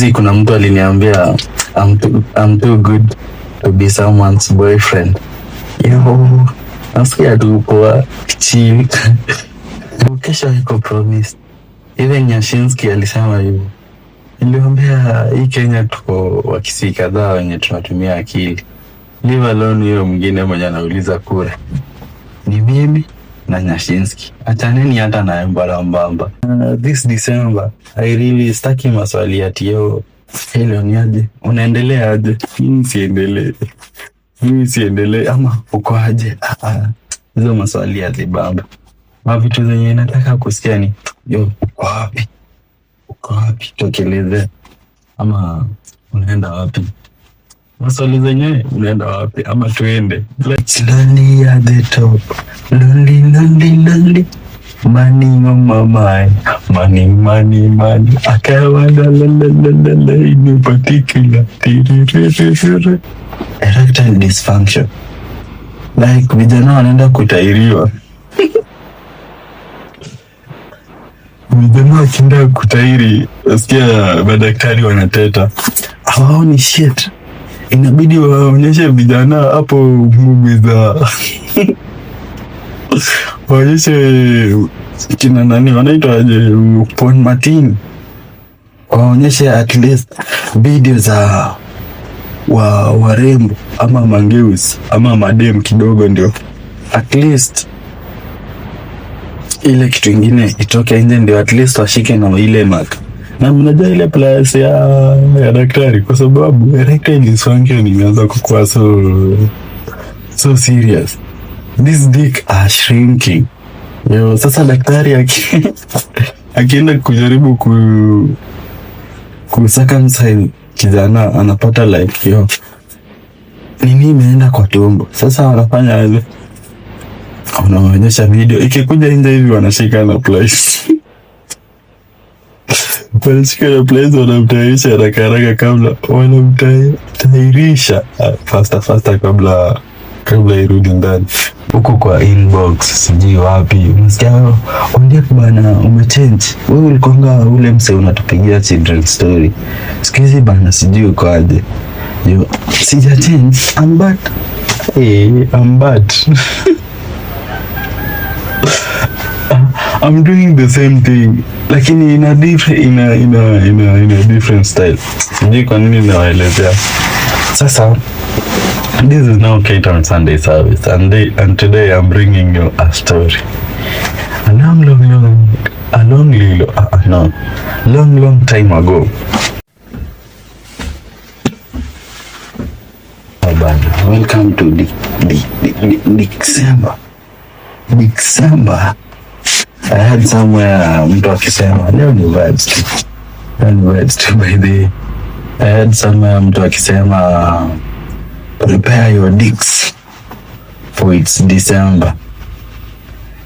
Juzi kuna mtu aliniambia I'm too good to be someone's boyfriend. Yo, nasikia tu poa, chill. Kesho iko promise. Even Nyashinski alisema hivyo. Niliwaambia hii Kenya tuko Wakisii kadhaa wenye tunatumia akili. Leave alone huyo mwingine mwenye anauliza kura. Ni mimi na Nyashinski. Achaneni hata na Embarambamba. This December, I really staki maswali ati yo, hello ni aje? Unaendelea aje? Mimi siendelee. Mimi siendelee ama uko aje? Ah, ah. Hizo maswali hazibamba. Ma vitu zenye nataka kusikia ni yo, uko wapi? Uko wapi? Tokeleze. Ama unaenda wapi? Maswali zenyewe unaenda wapi? Ama tuende. It's lonely at the top. Lonely, lonely, lonely. Money on my mind. Money, money, money. I can't want la la la la la in particular. Erectile dysfunction. Like vijana wanaenda kutairiwa. Vijana wakienda kutairi, nasikia madaktari wanateta. Hawaoni shit. Inabidi waonyeshe vijana hapo movie za waonyeshe kina nani wanaitwa aje, Paul Martin, waonyeshe at least video za wa warembo ama mangeus ama madem kidogo, ndio at least ile kitu ingine itoke nje, ndio at least washike na ile mark. Na mnajua ile plus ya daktari, kwa sababu erectile dysfunction imeanza kukua so serious. This dick are shrinking. Yo, sasa daktari akienda kujaribu ku circumcise kijana anapata like yo nini imeenda kwa tumbo. Sasa wanafanya aje? Wanaonyesha video ikikuja nje hivi wanashika na pliers. Wanashika na pliers, wanamtayarisha haraka haraka kabla wanamtayarisha faster faster kabla irudi ndani huku kwa inbox sijui wapi unasikia Ondiek bana, umechange wewe, ulikuanga ule mse unatupigia children story, siku hizi bana sijui uko aje. Yo, sija change, I'm bad. Hey, I'm bad. I'm doing the same thing lakini in a different, in a, in a, in a, in a different style. Sijui kwa nini nawaelezea sasa. This is now Kate on Sunday service, and today I'm bringing you a story. A long, long, long, a long, long, no, long, long time ago. Oh, bana, welcome to the December. December. I had somewhere mtu akisema leo ni vibes tu. Leo ni vibes tu by the way. I had somewhere mtu akisema prepare your dicks for it's December.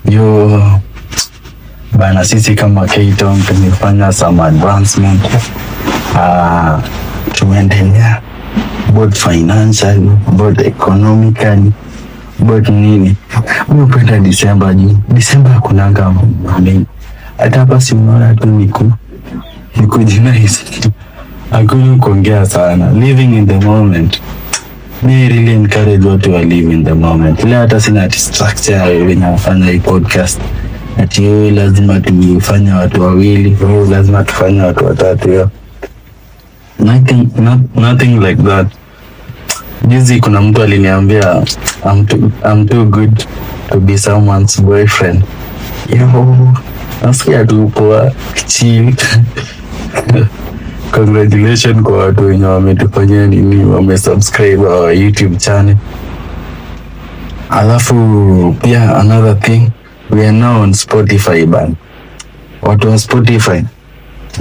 Yo bana, sisi kama K-Town tumefanya some advancement. Tumeendelea both financially, both economically, both nini. Mimi hupenda December juu December hakunanga mambo mengi. Hata hapa si unaona tu ni kujinice. Hakuna kuongea sana. Living in the moment. Mi really encourage watu wa live in the moment. Leo hata sina ati structure venye nafanya hii podcast. Ati wewe lazima tufanye watu wawili, wewe lazima tufanye watu watatu. Yo. Nothing, not, nothing like that. Juzi kuna mtu aliniambia I'm too good to be someone's boyfriend. Yo, nasikia tu poa, chill. Congratulations kwa watu wenye wametufanyia nini, wamesubscribe our YouTube channel. Alafu pia another thing, we are now on Spotify bana. Watu wa Spotify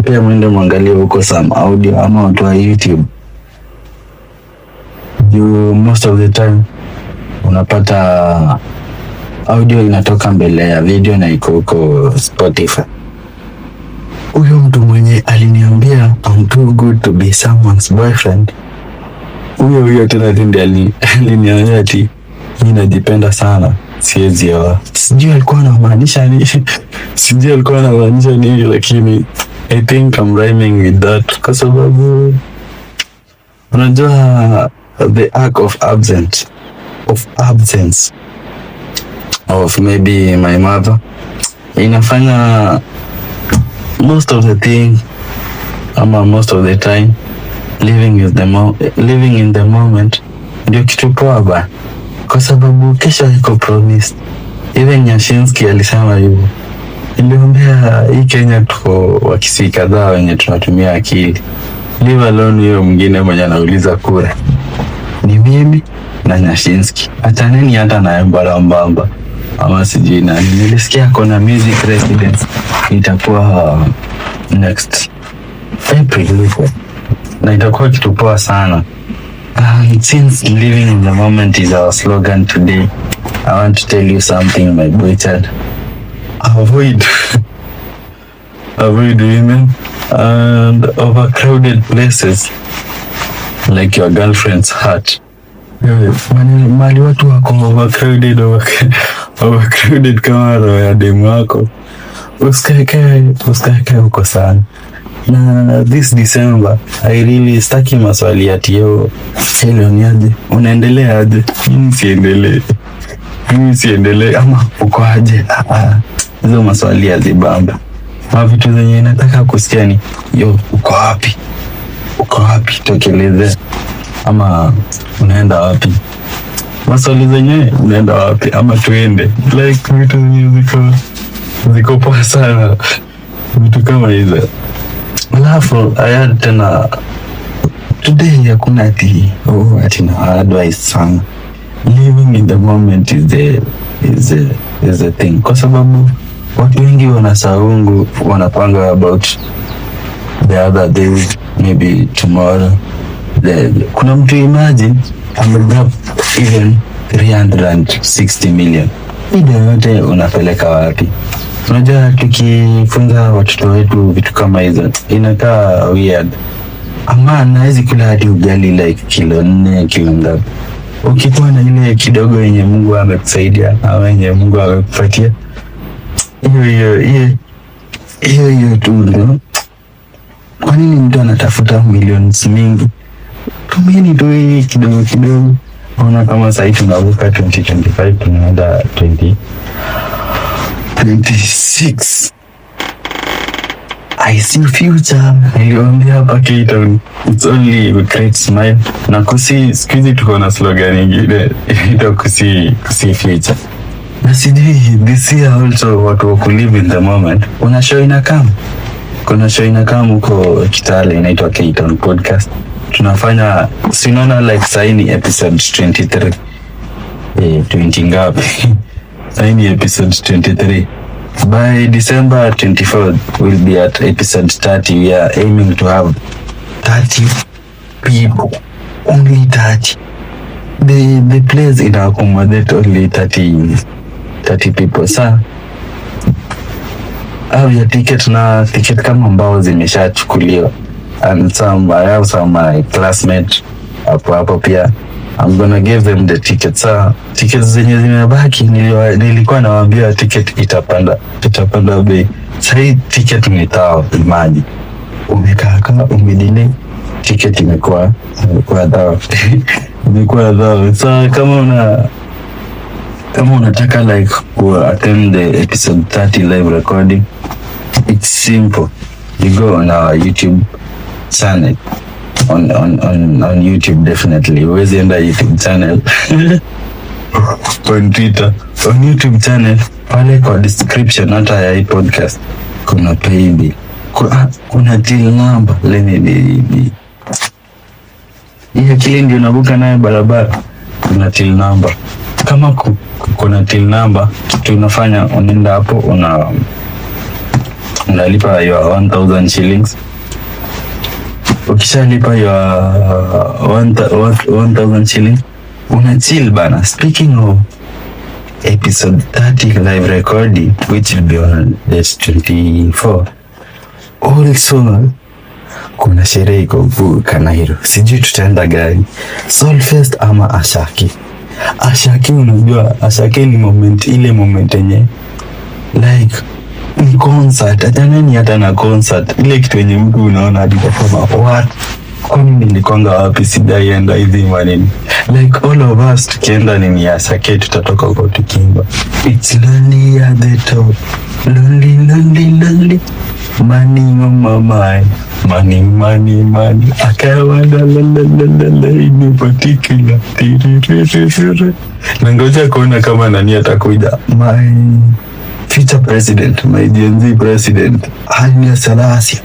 pia mwende mwangalie huko some audio, ama watu wa YouTube juu most of the time unapata audio inatoka mbele ya video na iko huko Spotify. Huyo mtu mwenye aliniambia I'm too good to be someone's boyfriend, huyo huyo tena tu ndiye aliniambia ati mi najipenda sana, siwezi oa. Sijui alikuwa anamaanisha nini, sijui alikuwa anamaanisha nini, lakini I think I'm rhyming with that kwa sababu unajua the act of absence of maybe my mother inafanya most of the thing ama most of the time living in the moment ndio kitu poa ba, kwa sababu kesho iko promised. Even Nyashinski alisema hivyo. Niliambia hii Kenya tuko Wakisii kadhaa wenye tunatumia akili. Leave alone huyo mwingine mwenye anauliza kura. Ni mimi na Nyashinski. Achaneni hata na Embarambamba ama sijui nani. Nilisikia kona music residence itakuwa next April huko, na itakuwa kitu poa sana. And since living in the moment is our slogan today, I want to tell you something, my boy child. Avoid women and overcrowded places like your girlfriend's heart. Wewe, mali watu wako overcrowded, overcrowded kama roho ya demu wako, usikaekae huko sana. Na this December I really staki maswali ati, "Yo, hello, ni aje, unaendelea aje?" Mimi siendelee, mimi siendelee, ama "Uko aje?" Ah, ah, hizo maswali hazibamba. Ma vitu zenye nataka kusikia ni, "Yo, uko wapi? Uko wapi? Tokeleze." Ama "Unaenda wapi?" Maswali zenyewe, "Unaenda wapi?" ama "Tuende." Like vitu zenye ziko poa sana, vitu kama hizo. Alafu I had tena today, hakuna ati, oh, ati na advice sana. Living in the moment is the thing, kwa sababu watu wengi wanasaungu wanapanga about the other day, maybe tomorrow. Kuna mtu, imagine, amegrab even 360 million. Ile yote unapeleka wapi? Unajua tukifunza watoto wetu vitu kama hizo inakaa weird. Ama nawezi kula hadi ugali like kilo 4, kilo ngapi? Ukikuwa na ile kidogo yenye Mungu amekusaidia ama yenye Mungu amekupatia, hiyo hiyo hiyo hiyo hiyo tu ndo. Kwa nini mtu anatafuta millions mingi? Tumieni tu hii kidogo kidogo. Ona kama sahii tunavuka 2025, tunaenda 2026. I see future. Niliwaambia hapa K-Town. It's only we create smile. Na kusi siku hizi tuko na slogan nyingine inaitwa kusi future. Na sijui this year also watu wa kulive in the moment. Kuna show inacome. Kuna show inacome huko Kitale inaitwa K-Town Podcast. Tunafanya, si unaona like sahii ni episode 23. Eh, 20 ngapi? Sahii ni episode 23. By December 24th, we'll be at episode 30. We are aiming to have 30 people. Only 30. The place ina accommodate only 30 people. Sa have your ticket, na ticket kama mbao zimeshachukuliwa, and some I have some my classmate hapo hapo pia, I'm gonna give them the ticket. Sa tickets zenye zimebaki, nilikuwa nawaambia ticket itapanda bei. Sahii ticket ni tao. Imagine umekaa kama umedelay, ticket imekuwa thao, imekuwa thao. Sa kama unataka like ku attend the episode 30 live recording, it's simple. You go on our YouTube channel, on YouTube. Definitely huwezi enda YouTube channel on Twitter. On YouTube channel pale kwa description hata ya hii podcast kuna paybill, kuna till number. Let me be hii akili ndio navuka nayo barabara. Kuna till number. Kama kuna till number, kitu unafanya, unaenda hapo, unalipa your 1000 shillings. Ukishalipa your 1000 shillings, una chill bana. Speaking of episode 30 live recording, which will be on date 24, also kuna sherehe iko Kanairo, sijui tutaenda gani, Solfest ama Ashaki. Ashaki, unajua Ashaki ni moment, ile moment yenye like Ni concert, achaneni hata na concert, ile kitu yenye mtu unaona hadi utasema, "What, kwani nilikwanga wapi? Sijaienda hizi manini." Like all of us tukienda nini ya Asake, tutatoka huko tukiimba, "It's lonely at the top, lonely, lonely, lonely, money on my mind, money, money, money, akawanda la la la la la in particular." Tiriririri. Na ngoja kuona kama nani atakuja, my future president, my Gen Z president, Haile Selassie.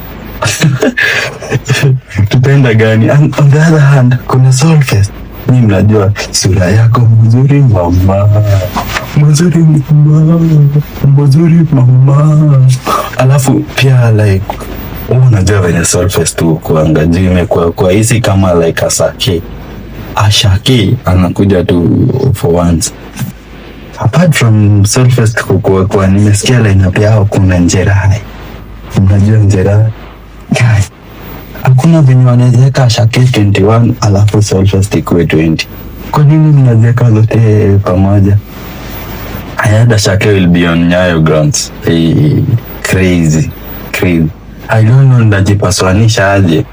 Tutaenda gani? And on the other hand, kuna Solfest. Ni mnajua sura yako mzuri mama, mzuri mama, mzuri mama. Alafu pia like wewe unajua venye Solfest hukuanga, juu imekuwa kwa hizi kama like Asake. Asake anakuja tu for once. Apart from Solfest kukua kwa, nimesikia lineup yao kuna Njerae. Mnajua Njerae? Guy, hakuna venye wanaweza Asake 21 alafu Solfest ikuwe 20. Kwa nini mnaziweka zote pamoja? I heard Asake will be on Nyayo grounds. Hey, crazy, crazy. I don't know ndajipaswanisha aje.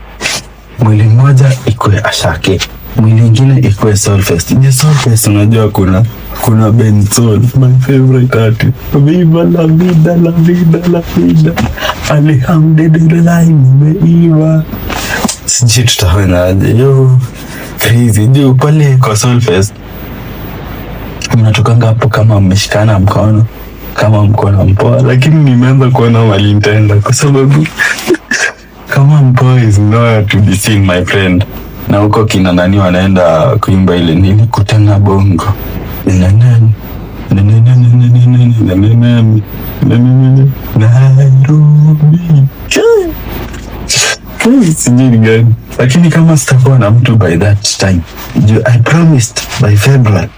Mwili mmoja ikuwe Asake, mwili ingine ikuwe Solfest. Je, Solfest unajua kuna Bensoul, my favorite artist. Viva la vida, la vida, la vida. Alhamdulillah nimeiva. Sijui tutafanyaje. Yo, crazy. Juu pale kwa Solfest mnatokanga hapo kama mmeshikana mkono, kama mkono mpoa, lakini nimeanza kuona mali nitaenda kwa sababu kama mpoa is nowhere to be seen, my friend. Na huko kina nani wanaenda kuimba ile nini kutana bongo nani nani nani nani nani nani nani Nairobi, sijui ni gani, lakini kama sitakuwa na mtu by that time, juu I promised by February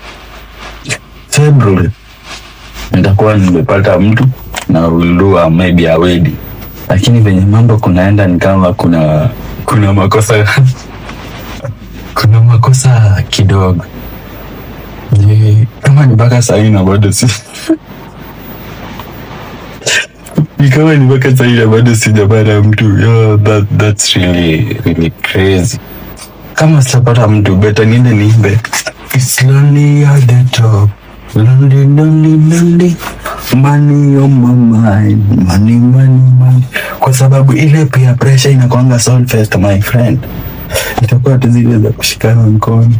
nitakuwa nimepata mtu na will do a maybe a wedding, lakini venye mambo kunaenda ni kama kuna makosa kidogo. Je, kama ni mpaka sahii na bado si ni kama ni mpaka sahii na bado sijapata mtu, yo, that's really really crazy. Kama sitapata mtu, better niende niimbe, "It's lonely at the top, lonely, lonely, lonely, money on my mind, money, money, money," kwa sababu ile pia pressure inakwanga Solfest, my friend, itakuwa tu zile za kushikana mkono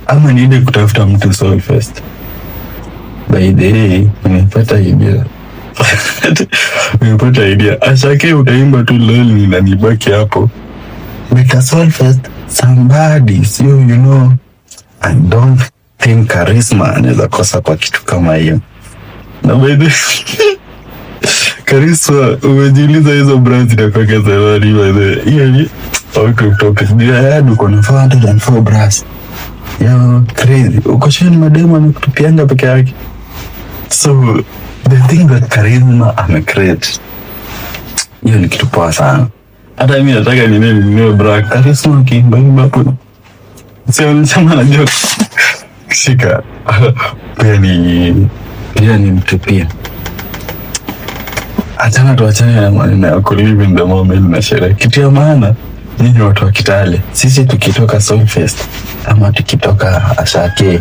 ama niende kutafuta mtu Solfest. By the way, nimepata idea. Asake utaimba tu lonely na nibaki hapo. Better Solfest somebody, sio, I don't think Charisma anaweza kosa kwa kitu kama hiyo. Na by the Charisma, umejiuliza hizo brands inakuwa zamani, by the way. Hiyo ni out of topic. Ndio uko na 404 bras. Yo, crazy. Uko sure ni mademu amekutupianga peke yake? So the thing that Charisma amecreate, hiyo ni kitu poa sana. Hata mimi nataka ninunue bra. Charisma akiimba imba hapo. Sio nisema najua shika. Pia ni mtu pia. Achana, tuachane na maneno ya kulive in the moment na sherehe. Kitu ya maana, nyinyi watu wa Kitale, sisi tukitoka Solfest ama tukitoka Asake,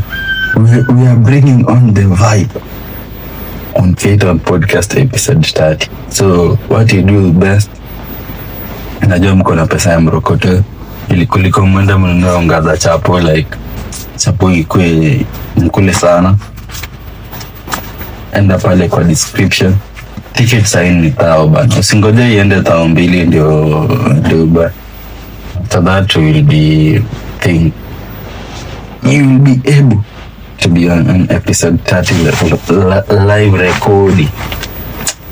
we are bringing on the vibe on K-Town Podcast episode 30. So what you do best, najua mko na pesa ya mrokoto ili kuliko mwenda mnunue unga za chapo, like chapo ikue mkule sana. Enda pale kwa description, ticket sign ni thao bana, usingoje iende 2000 ndio ba. After that will be thing, you will be able to be on episode 30 live recording.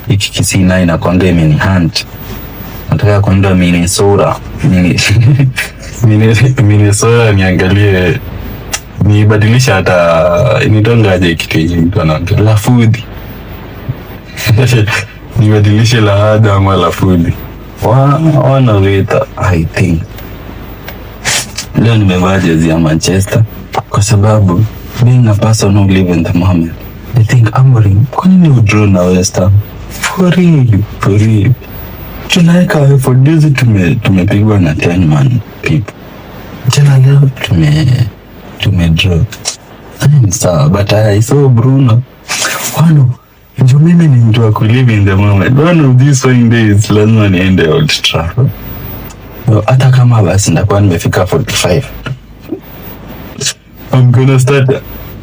Hiki kisina inakwanga imeni hunt, nataka kwenda Minnesota, Minnesota niangalie nibadilisha hata nitongaje kitu yenye mtu anaongea lafudhi, nibadilishe lahada ama lafudhi wanawita. I think leo nimevaa jezi ya Manchester kwa sababu being a person who live in the moment. I think Amorim, kwa nini udraw na West Ham? For real, for real. Tunaweka effort. Juzi tumepigwa na 10 man people. Tena leo tume draw. Ni sawa, but I saw Bruno. Wano, juu mimi ni mtu wa kulive in the moment. One of these fine days lazima niende Old Trafford. Hata kama basi ndakuwa nimefika 45. I'm gonna start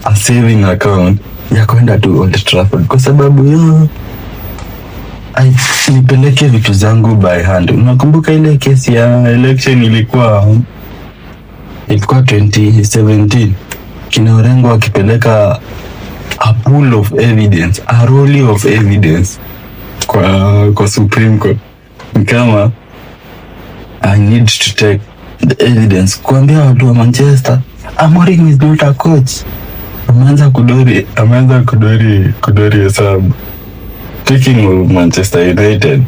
a saving account ya kwenda tu Old Trafford kwa sababu yo nipeleke vitu zangu by hand. Unakumbuka ile kesi ya election ilikuwa 2017, kina Orengo akipeleka a pool of evidence, a roll of evidence kwa Supreme Court. Ni kama I need to take the evidence kuambia watu wa Manchester Amorim is not a coach. Ameanza kudori hesabu. Speaking of Manchester United,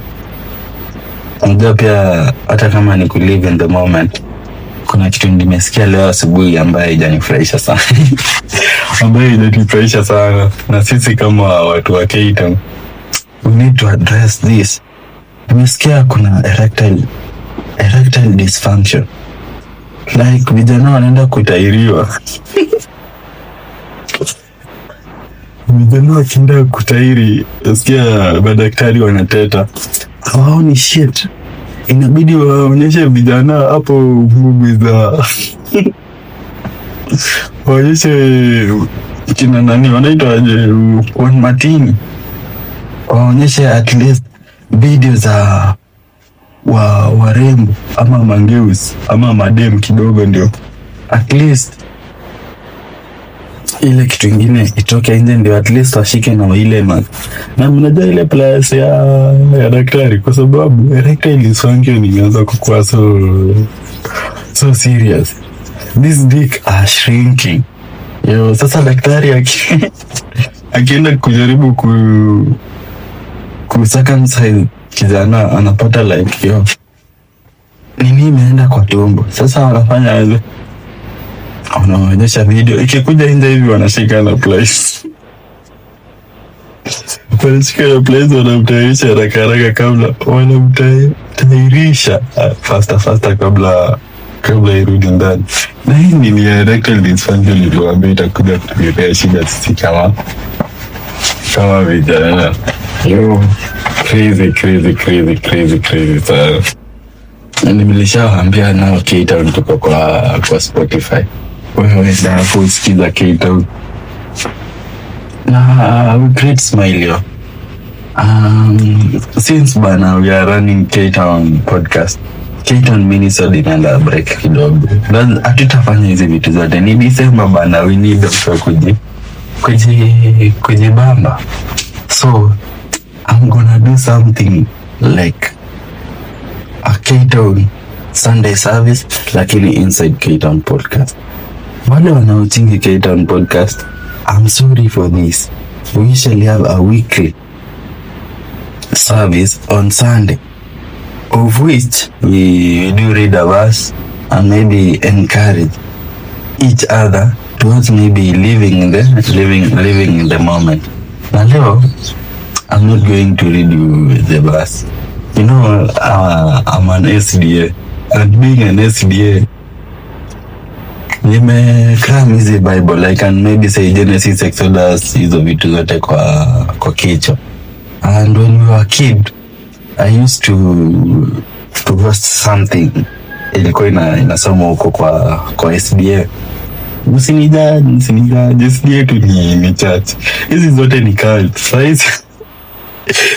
unajua pia hata kama ni ku live in the moment, kuna kitu nimesikia leo asubuhi ambaye haijanifurahisha sana ambaye haijanifurahisha sana, na sisi kama watu wa K-Town we need to address this. Nimesikia kuna erectile dysfunction, like vijana wanaenda kutairiwa vijana wakienda kutairi, nasikia madaktari wanateta, hawaoni shit, inabidi waonyeshe vijana hapo movie za waonyeshe kina nani wanaitwaje, Juan Martini, waonyeshe at least video za wa warembo ama mangeus ama madem kidogo, ndio at least ile kitu ingine itoke nje, ndio at least washike na ile na mnajua ile plus ya daktari, kwa sababu erectile dysfunction imeanza kukua so so serious, this dick are shrinking yo. Sasa daktari akienda kujaribu ku circumcise kijana anapata like yo nini imeenda kwa tumbo. Sasa wanafanya aje? Wanaonyesha video ikikuja nje hivi, wanashika na pliers, wanashika na pliers, wanamtayarisha haraka haraka kabla wanamtayarisha faster faster kabla irudi ndani. Na hii ni erectile dysfunction niliwaambia itakuja kutuletea shida sisi kama vijana. Yo, crazy crazy crazy crazy crazy sana. Nilishawaambia nao K-Town tuko kwa Spotify. Wewe enda hapo usikiza K-Town. Na we create smile yo. Since bana we are running K-Town podcast, K-Town minisode inaenda break kidogo. Hatutafanya hizi vitu zote. Ni December bana, we need also kujibamba. So I'm gonna do something like a K-Town Sunday service lakini inside K-Town podcast. Wale wanaochingi K-Town podcast, I'm sorry for this. We usually have a weekly service on Sunday, of which we do read a verse and maybe encourage each other towards maybe living in the moment. Na leo I'm not going to read you the verse. I'm an SDA, and being an SDA nimecram hizi Bible. I can maybe say Genesis, Exodus, hizo vitu zote kwa kichwa. And when we were kid, I used to host something ilikuwa inasoma huko kwa SDA. Msinijudge, msinijudge, SDA tu ni church. Hizi zote ni cult.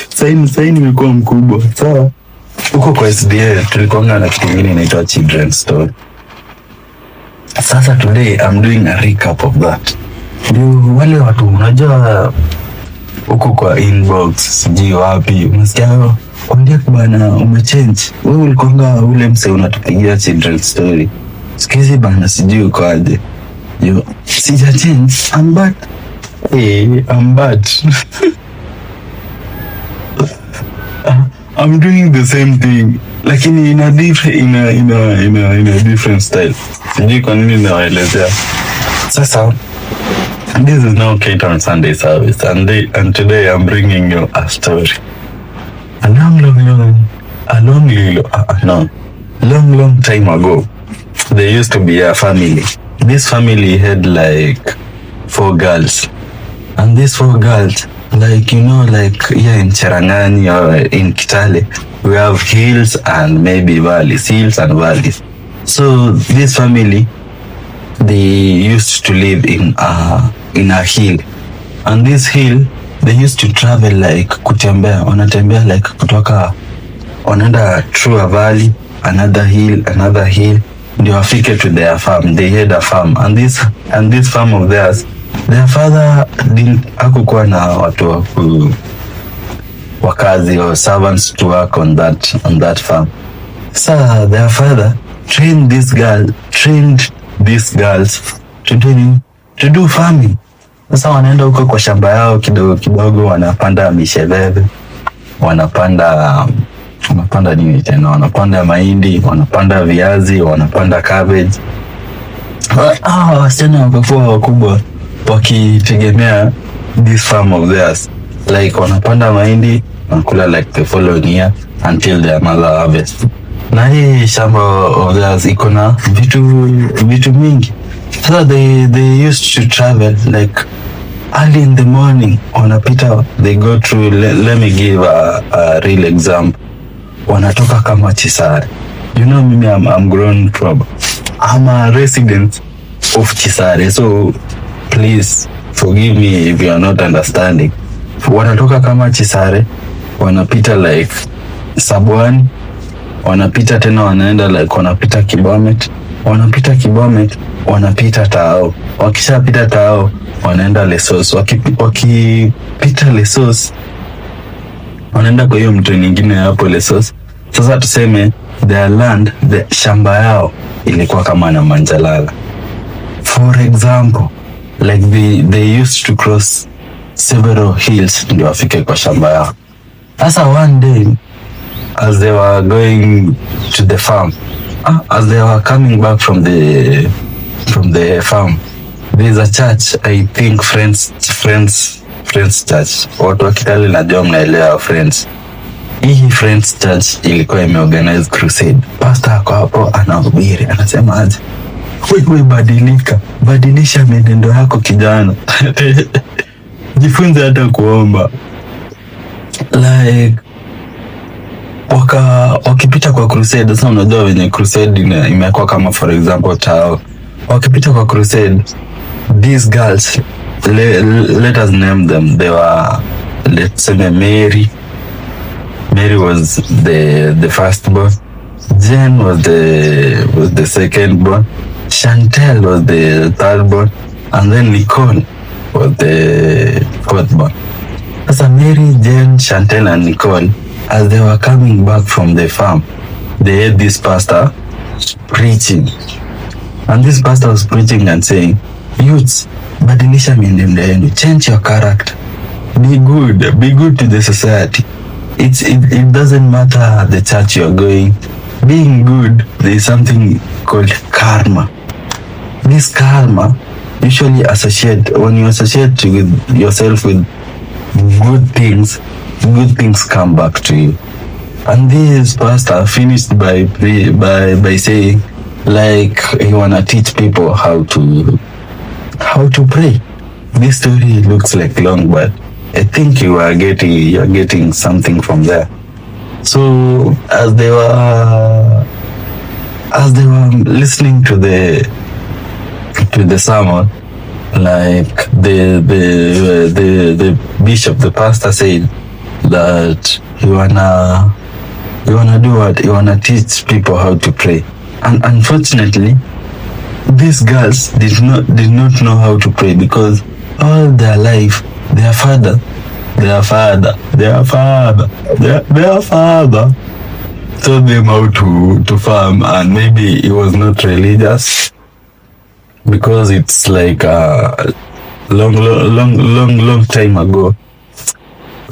Sasa nimekuwa mkubwa. Sawa. Huko kwa SDA tulikuwa na kitu kingine inaitwa children's story. Sasa today I'm doing a recap of that. Ndio wale watu unajua huko kwa inbox sijui wapi unasikia Ondiek bana umechange. Wewe ulikuwa ule mse unatupigia children's story. Siku hizi bana sijui uko aje. Yo, sija change. I'm back. Hey, I'm back. I'm doing the same thing lakini in a different, in a, in a, in a, in a different style. Sijui kwa nini nawaelezea. Sasa This is now Kate on Sunday service, and today I'm bringing you a story. A long, long, long, a long, long, no, long, long time ago, there used to be a family. This family had like four girls, and these four girls, like like here in Cherangani or in Kitale, we have hills and maybe valleys, hills and valleys. So this family, they used to live in a hill, and this hill they used to travel, like kutembea, wanatembea like kutoka, wanaenda through a valley, another hill, another hill, ndio wafike to their farm. They had a farm, and this farm of theirs, their father didn't, hakukuwa na watu wa wakazi or servants to work on that farm. So their father trained these girls to do to do farming. Sasa wanaenda huko kwa shamba yao kidogo kidogo, wanapanda misheveve, wanapanda nini tena, wanapanda mahindi, wanapanda viazi, wanapanda cabbage. Ah, wasichana wakakuwa wakubwa wakitegemea this farm of theirs, like wanapanda mahindi, wanakula like the following year until their mother harvest. Na hii shamba of theirs iko na vitu mingi. Sasa they used to travel like early in the morning, wanapita, they go through, let me give a real example. Wanatoka kama Chisare. Mimi I'm grown from, I'm a resident of Chisare, so please forgive me if you are not understanding. Wanatoka kama Chisare, wanapita like Sabwani, wanapita tena wanaenda like wanapita Kibomet, wanapita Kibomet, wanapita Tao. Wakishapita Tao wanaenda Lesos. Wakipita Lesos wanaenda kwa hiyo mto nyingine hapo Lesos. Sasa tuseme their land, the shamba yao ilikuwa kama na Manjalala. For example, like they used to cross several hills ndio wafike kwa shamba yao. Sasa one day as they were going to the farm, as they were coming back from the farm, there's a church, I think Friends Church. Watu wa Kitale najua mnaelewa Friends. Hii Friends Church ilikuwa imeorganize crusade. Pastor ako hapo anahubiri, anasema aje, "Wewe badilika, badilisha mienendo yako kijana, jifunze hata kuomba." Like wakipita kwa crusade, sasa unajua venye crusade imekuwa kama for example Tao, wakipita kwa crusade, these girls, let us name them, they were, let's say, Mary. Mary was the first born, Jane was the second born, Chantel was the third born, and then Nicole was the fourth born. Sasa Mary, Jane, Chantel and Nicole, as they were coming back from the farm, they heard this pastor preaching. And this pastor was preaching and saying, "Youths, badilisha mienendo yenu, change your character. Be good to the society. It doesn't matter the church you're going. Being good, there is something called karma. This karma usually associate, when you associate with yourself with good things, good things come back to you." And this pastor finished by saying, like, he wanna teach people how to pray. This story looks like long, but I think you are getting something from there. So as they were listening to the sermon, like the bishop, the pastor said that he wanna do what? He wanna teach people how to pray. And unfortunately, these girls did not know how to pray because all their life their father their father their father their father taught them how to farm, and maybe he was not religious because it's like a long, long, long, long, long time ago.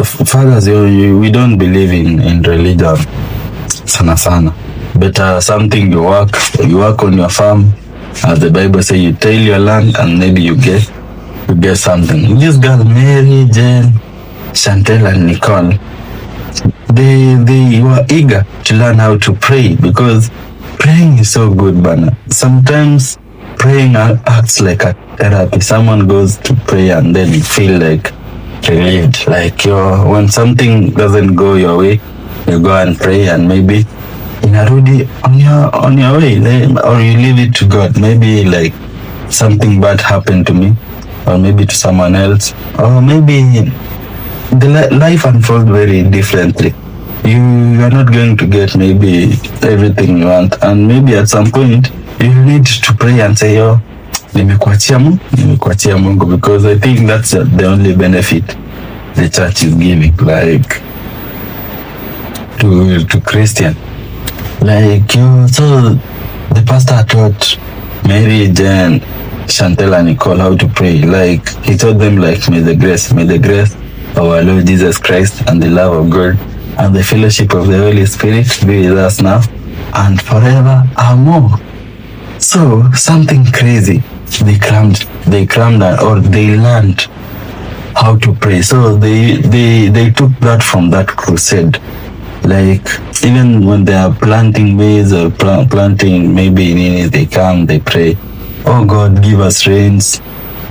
Fathers, we don't believe in religion sana sana. Better something you work on your farm, as the Bible say, you till your land and maybe you get To get something. This girl, Mary, Jane, Chantel, and Nicole, they were eager to learn how to pray because praying is so good, bana. Sometimes praying acts like a therapy. Someone goes to pray and then you feel like relieved. Like you're, when something doesn't go your way, you go and pray and maybe inarudi on your way, or you leave it to God. Maybe like something bad happened to me, or maybe to someone else, or maybe the life unfolds very differently. You are not going to get maybe everything you want, and maybe at some point you need to pray and say, "Yo, nimekuachia Mungu, nimekuachia Mungu," because I think that's the only benefit the church is giving, like to Christian. Like you, so the pastor taught Mary, Jane, Chantel, and Nicole how to pray. Like he taught them, like, may the grace of our Lord Jesus Christ and the love of God and the fellowship of the Holy Spirit be with us now and forever and more. So something crazy. They crammed, or they learned how to pray. So they took that from that crusade. Like even when they are planting maize or planting maybe nini, they come, they pray, "Oh God, give us rains,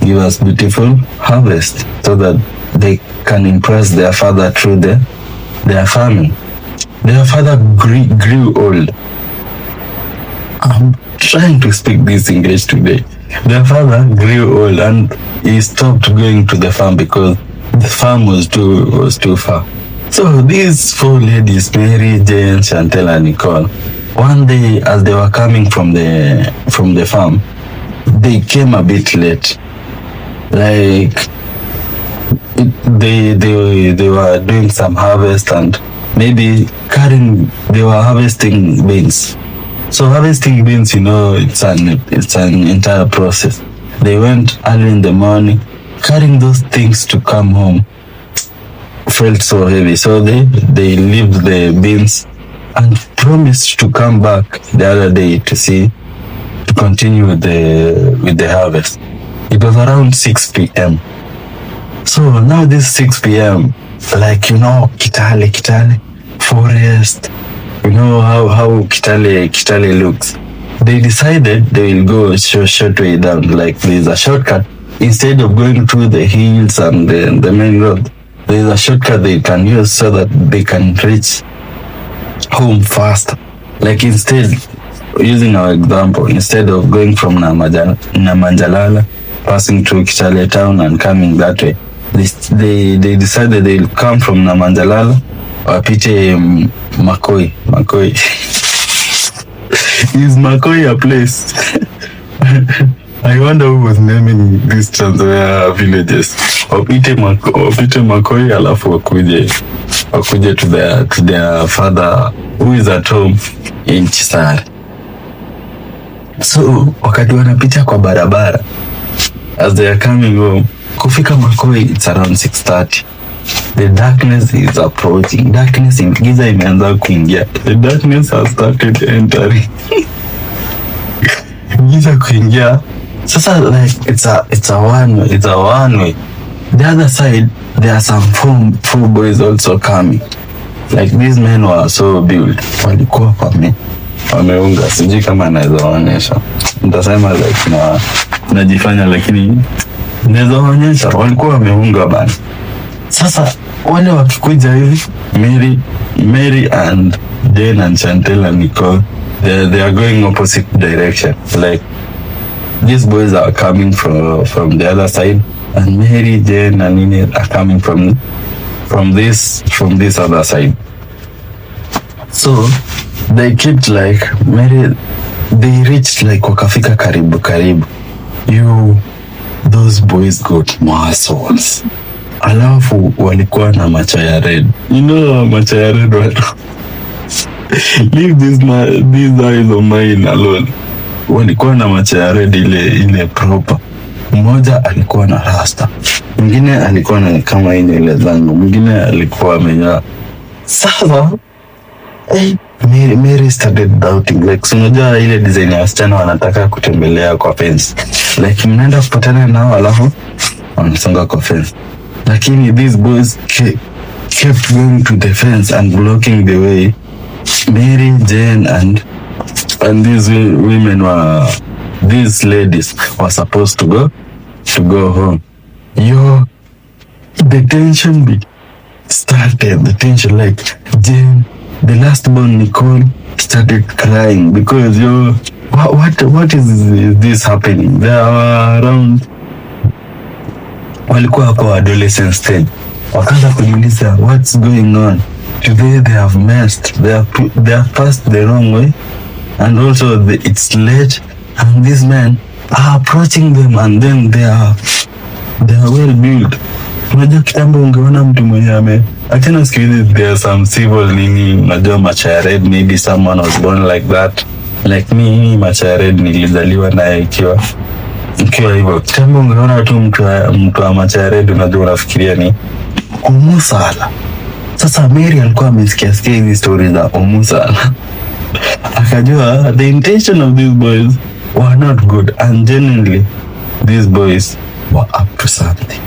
give us beautiful harvest," so that they can impress their father through their farming. Their father grew old. I'm trying to speak this English today. Their father grew old and he stopped going to the farm because the farm was too far. So these four ladies, Mary, Jane, Chantel, and Nicole, one day as they were coming from the farm, they came a bit late. Like they were doing some harvest and maybe carrying, they were harvesting beans. So harvesting beans, it's an entire process. They went early in the morning, carrying those things to come home felt so heavy. So they leave the beans and promised to come back the other day to continue with the harvest. It was around 6 p.m. So now this 6 p.m., like Kitale, Kitale, forest, you know how Kitale looks. They decided they will go short way down, like there's a shortcut. Instead of going through the hills and the main road, there's a shortcut they can use so that they can reach home faster. Like instead, using our example, instead of going from Namanjalala, passing through Kitale town and coming that way, they decided they'll come from Namanjalala, wapite Makoi. Makoi. Is Makoi a place? I wonder who was naming these Trans Nzoia villages. Wapite Makoi alafu wakuje to their father who is at home in Chisare. So wakati wanapita kwa barabara as they are coming home, kufika Makoi it's around 6:30. The darkness is approaching. Darkness, giza imeanza kuingia. The darkness has started entering. Giza kuingia. Sasa like it's a one way. The other side there are some four boys also coming. Like these men were so built. Walikuwa wameunga, sijui kama anaweza waonyesha. Nitasema like na najifanya, lakini naweza waonyesha, walikuwa wameunga bana. Sasa wale wakikuja hivi, Mary and Jane and Chantel and Nicole, they are going opposite direction. Like these boys are coming from the other side and Mary, Jane and Nini are coming from this other side. So they kept like Mary, they reached like wakafika karibu karibu. You, those boys got muscles. Alafu walikuwa na macho ya red. You know macho ya red watu. Leave these eyes of mine alone. Walikuwa na macho ya red ile ile proper. Mmoja alikuwa na rasta, mwingine alikuwa na kama hii nywele zangu, mwingine alikuwa amenyoa. Sasa hey, Mary started doubting like, si unajua ile design ya wasichana wanataka kutembelea kwa fence, like mnaenda kupatana nao alafu wanasonga kwa fence, lakini these boys kept going to the fence and blocking the way. Mary, Jane and these women were, these ladies were supposed to go home. Yo, the tension started, the tension, like Jane, the last born Nicole, started crying because, yo, what is this happening? They are around, walikuwa kwa adolescent stage, wakaanza kujiuliza, "What's going on today? They have messed, they have passed the wrong way, and also it's late and these men are approaching them, and then they are well built." Unajua kitambo ungeona mtu mwenye ame, achana siku hizi there are some civil nini, unajua macho ya red, maybe someone was born like that. Like me, macho ya red nilizaliwa nayo ikiwa hivyo. Kitambo ungeona tu mtu wa macho ya red, unajua unafikiria ni Omusala. Sasa Mary alikuwa amesikia sikia hizi stories za Omusala, akajua the intention of these boys were not good, and genuinely these boys were up to something.